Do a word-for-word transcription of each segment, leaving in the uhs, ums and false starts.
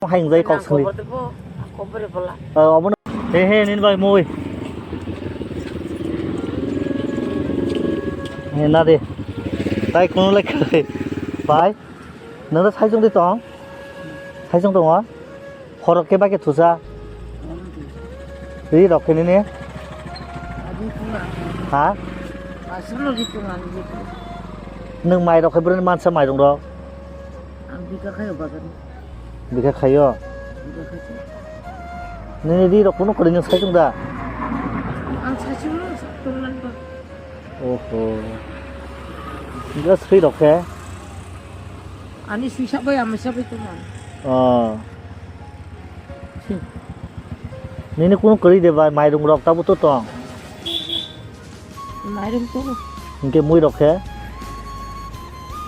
Hai wngjai kok swngwi. Khobor de bo, khobor de bola. Ah, obono. He, he, nini bai mui. He, na de. Tai kuno lai khlai. Bai. Nang saijong de tong. Saijong tong. Horok ke ba ke thusa. Ri rok ke nini. Ha? Nwng mai rok ke bwrwni mansa mairung rok. Ang bika khayo bazar. Bikha khayo? Bikha khayo. Nini ri rok kuno kwrwi nwng sai tong da? Ang sai tong no, tong nang ba. Oho. Bikha sri rok khe? Ani sui sak bai, ama sak bai tong nang. Oh. Nini kuno kwrwi de bai, mairung rok tabo to tong? Mairum tongo. Hingke mui rok khe?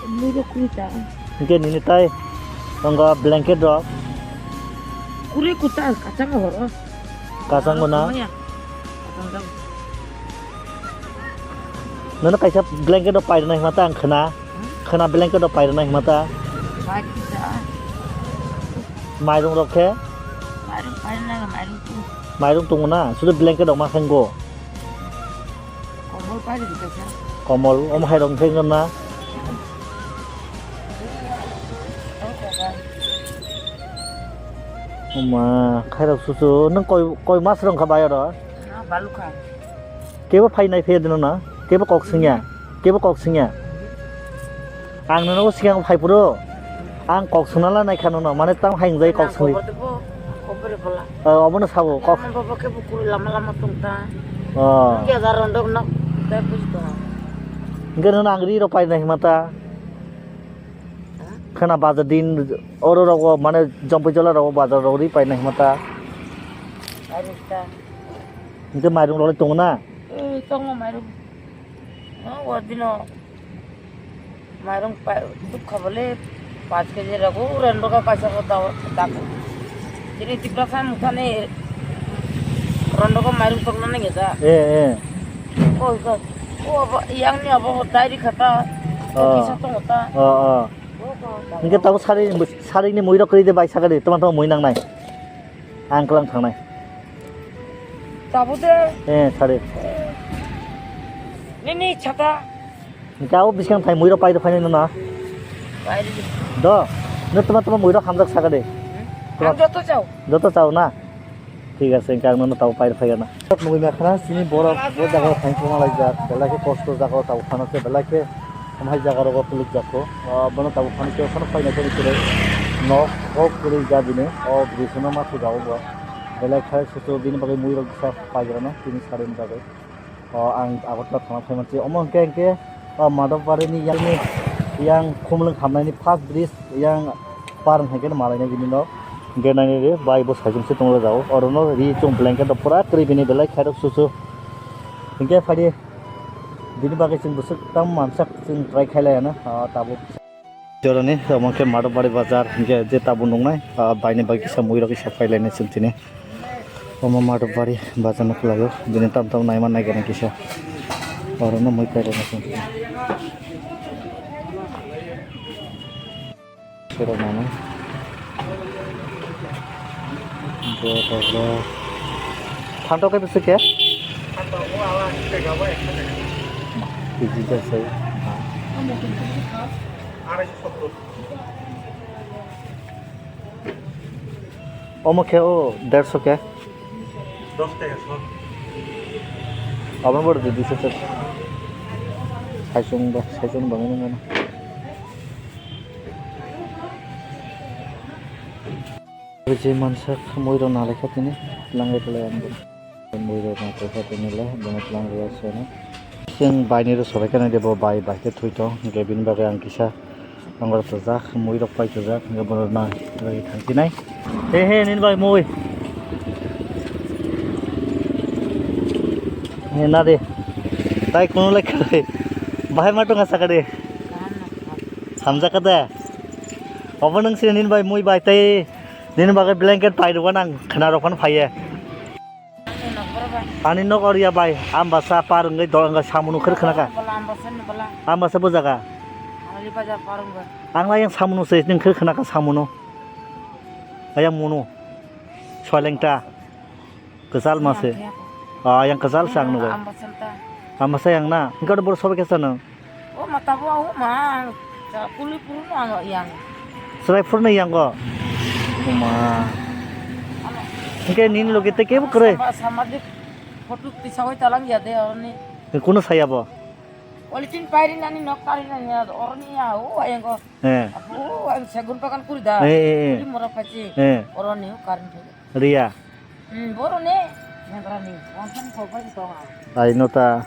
Mui rok kuri ta. Hingke nini tai tongo blanket rok? Kuri kuta kachang horo. Kachang guna? Maya. Kachang jang. Nono kaisa blanket rok pairwnai hima ta ang khna. Hmm? Khna blanket rok pairwnai hima ta. Pai kuta. Mairum rok khe? Mairum pairwnai mairum tongo. Mairum tongo na? Sudu blanket rok ma khengo. Komol pai di kasa. Komol, om hai rong theng na. Oma, khairok susu, nang koi, koi mas rong kha bai oro? Na, balu kha. Kebo phai nai phe dino na? Kebo kok singya? Kebo kok singya? Ang nono sigang phai phuru, ang kok sungna la nai kha nono, mane tamo hai wngjai kok sungwi. Khobor de bo, khobor de bola. Eh, obono sabo, kok. Mama baba khe bukuri lama lama tongta. Oh. Hingke hajar rondok nok, tai buji tongo. Hingke nono ang ri rok pai nai hima ta. Ha? Khana bajar din, oro rogo, mane Jompuijola rogo, bajar rogo ri pai nai hima ta. Pai rok ta. Hingke mairung rok le tongo na? Eh, tongo mairung. Oh, o dino. Mairung pa-, dukha bole, paanch K G rago, randok kaisa ko dawa, dak. Chini Tiprasa muthani randok mairung tokna nang ya da. Eh, eh. Ko, ko, ko abo, yang ni abo diary khata, Oh. Kisa tongo ta. Oh, oh. Ko, ko, ko. Hingke tabo sari, sari ni mui rok kri de bai sakari, toma toma mui nang nai. Ang klang thang nai. Tabo de. Eh, sari. Nini chata. Hingke abo biskang thai mui rok pai rok phainai nono. Pai rok. Do, no tuma tuma mui rok hamjak saka de. Hmm? Tuma Ang joto chao. Joto chao na? Thik ase, hingke ang nono tabo pai rok phai gana. Nugui ma khana, chini borok bo jaga o thang thangma lai jak, belai khe kosto jaga o tabo phano se, belai khe hamhai jaga rogo pulik jak kho. O, bono tabo phano se, phano pai nai phano se, nok kok pulik jak bini, o bwswk no ma thujago bo. Belai khe susu bini bagwi mui rok bwsa pai rano, tini sari ni bagwi. O, ang Agartala thana phai mansi. Omo hwnkhe, hwnkhe, o, Madhobari ni yang, yang Khumlwng hamnai ni first bridge yang par hwnkhe malaina bini nok. Hwnkhe nainai re, bai bo saichung se tongla jao. Oro no ri chung blanket rok pura kwrwi bini belai khairok susu. Hwnkhe phai di, bini bagwi chwng bwswk tamo mansak chwng try khai lai ano, o, tabuk. Jorani, omo khe Madhobari bazar, hingke je tabuk nuknai, ah, baini bai kisa mui rok kisa pailainai chwng tini. Omo Madhobari bazar no kwlaio, bini tam tam naima naiganai kisa. Oro no mui pailainai chwng tini. Sero nana. Bo tabra. Phantok khe bwswk khe? Kg jasai. Omo khe o derso khe. Dos taka sho. Aboni boro di duiso sek. Saichung ba, saichung bangwi nang gana. Je mansak mui rok nalaikha tini, langwi tlai ang bo. Mui rok naitokha tini le, bono tlang rwya se no. Chwng bai ni rw sobai khe nai de, bo bai, bai khe thwi tong, hwnkhe bini bagwi ang kisa tongo rw twijak, mui rok pai twijak, hwnkhe bono nang rwgwi thang sinai. He, he, nini bai mui. He, na de. Tai kuno lai khlai. Bahai ma tongo saka de. Hamjak kha de. Obo nwng sini nini bai mui bai tei nini bagwi blanket pai rwgwi nang khna rok phano phaiye. Ani nok area bai Ambasa par wngwi dol wngkha samung khir khna kha. Ambasa bo jaga. Ang la yang samung se ning khir khna kha samung. Ayang munu. Soilengta. Kwchal ma se. Yang kaya ko. Ah, yang kwchal se ang nugwi. Ambasanta. Ambasa yang na. Hingke oro boro sobai khe sa nang. O mata bo o ma. Cha puli puru no ano yang. Chwrai phuru no yang go. O ma. Ano. Hingke nini loge te kebo kwrwi. Sama, sama di photo tisawai talang ya de oroni. Kuno saya bo. Oli tin pairi nani nok tari nani oroni ya o ayang go. Eh. Apo, ang segun bagan kuri da. Eh, eh, eh. Kuri mora phachi. Eh. Oro ni karin thai. Riya. Hmm, boro ne. Yang rani. Wansan ko bai tonga. Ai no ta.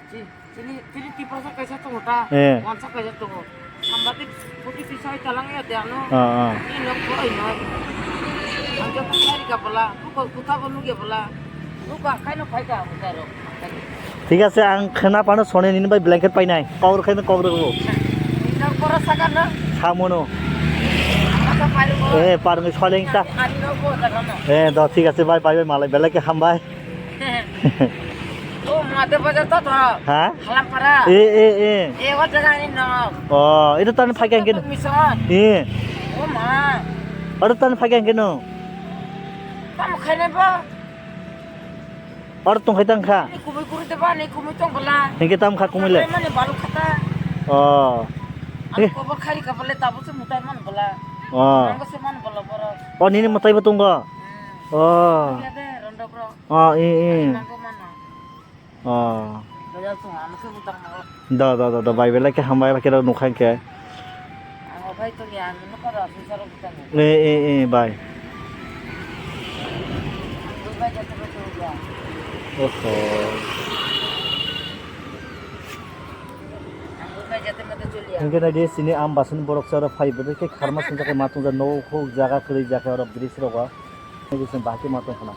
Chi, chili, chili tipra sa kaisa tongo ta. Eh. Wansa kaisa tongo. Sambati kuti pisai talang ya de ano. Ah, ah. Ni nok boro ino. Ang joto sari ka bola. Buko kuta bo nugya bola. Buko akai no phai ka bukai ro. Thik ase, ang khwna phano sone nini bai blanket painai. Kok rwkhaino kok rwgo. Nini nok boro saka no? Samono. Ang asa pairu boro. Eh, parwngwi soleng ta. Ani nok boro saka no. Eh, do, thik ase, bai, bai, bai, malai, belai khe hambai. O, Mahadev Bazar to to. Ha? Halampara. Eh, eh, eh. Eh, o jaga ni nok. Oh, ito tani phai kang keno. Mission. Eh. O ma. Ito tani phai kang keno. Tamo khainai ba? Oro tongkhai tangkha. Ni kumui kuru de ba, ni kumui tong bela. Hingke tam kha kumui le? Mane balu khata. Oh. Ang eh. Kobo khari ka bole tabu se mutai man bela. Oh. Ang se man bela boro. Oh, nini mutai bo tongo? Hmm. Oh. Ya de, rondo bro. Oh, i, i. Nangko mana? Oh. Bajal tu ano ke mutar mo. Da, da, da, da, bai belai khe hambai, bai khe nukha khe. Ang obai to ya, ang nukha da, sisaro kita ni. Eh, eh, eh, bai. Ang bai jate bai to ya. Oho. Ang bai jate bai to ya. Hingke nai di sini Ambasani borok se oro phai, bwdai khe kharma swngjak khe ma tongjak, nogo huk jaga kwrwi jak khe oro bridge rogo. Nai di sini bahai khe ma tong khna.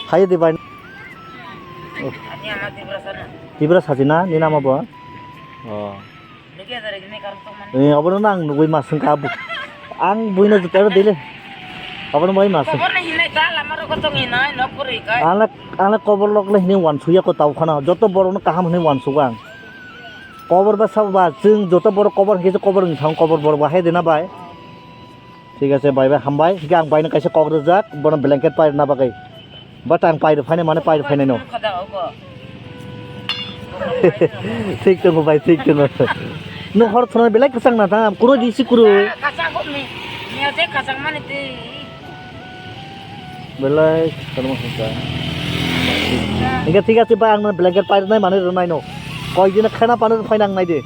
Phai di bai. Ani ama Tiprasa na. Tiprasa si na, nini ama bo? Oh. Deki ada lagi nih karung tong mani. Eh, abono nang nugui ma sengka abu. Ang buino juta ro dile. Abono bai ma seng. Koborno hinai ta, lama rogo tong hinai, nok puri kai. Ana, ana kobor lok le hinai wansuya ko tau khana. Joto borok no kaham hinai wansugo ang. Kobor ba sabo ba, chwng joto borok kobor hinke kobor wng thang, kobor borok ba hai de na bai. Thik ase, bai bai, hambai. Hingke ang baino kaisa kok rwjak, bono blanket pairwna bagwi. But ang pairw phainai mane pairw phainai no. Thik tongo bai, thik tongo. Nwng hor thwnai belai kwchang na ta, kuro di si kuro. Kachang ko mi, mi ate kachang mani te. Belai kwchang ma hwnka. Hingke thik ase bai, ang blanket pairwnai mane rwnai no. Koi dino khana pano phainang nai de.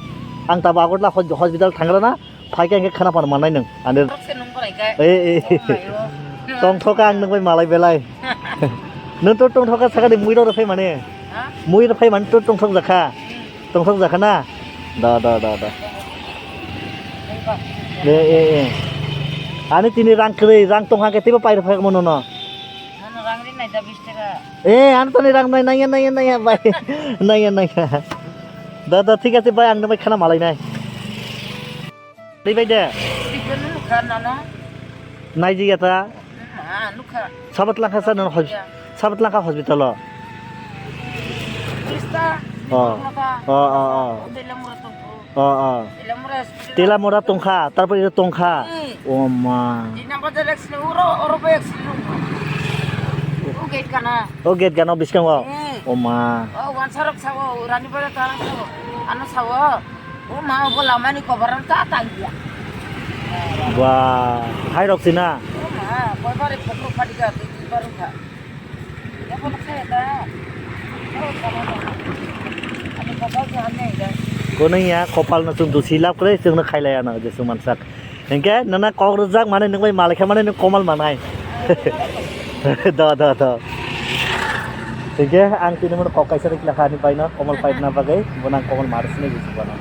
Ang tabo Agartala hos-, hospital thangra na. Phai khe hingke khana phano mannai nwng. Ande. Borok se nung borai khe. Eh, eh. Oh my God. Tongthok ang nwng bai malai belai. Nwng to tongthok kha sakani mui rok phai mane. Ha? Mui rok phai mane to tongthok jakha. Hmm. Tongthok jakha na? Da, da, da, da. Nung ba. Eh, eh, eh. Ani tini rang kwrwi, rang tongkha khe teibo pai rok phai mano no. Ano rang ri nai da bis taka. Eh, ano toni rang nai, naiya, naiya, naiya, bai. Naiya, naiya. Da, da, thik ase bai, ang nwng bai khana malai nai. Tei bai de? Tikhe nukha nano. Naiji ya ta? Ma, nukha. Sabat langkha sa nang hos-, ya. Sabat langkha hospital o. Krista, oh. Nukha. Oh, oh, oh. Bela mura tongkho. Oh, oh. Bela mura hospital. Tela mura tongkha, tarpor iro tongkha. Hmm. Oh ma. Di number direct sini uro, uro bai sini. O gate kana. O gate kana biskango. Hmm. Oh ma. O wansarok sawo, rani bai tarang sawo. Ano sawo. O ma, obo lamani koboran ta tang dia. Ba, hai rok sina. O ma, koi bare pokro phadi ga, tei tei baru kha. Ya bono khe ta. O sama no. Ani kopal se hamne ga. Kono ya, kopal no chung dusi lab kre, chung no khailai ano, je sung mansak. Hingke nana kok rwjak mane nwng bai malai kha mane nwng komal manai. Do, do, do. Hingke ang tini mono kok kaisa rikla kha ani bai no komal paina bagwi, bo nang komal mar sini bisi bono.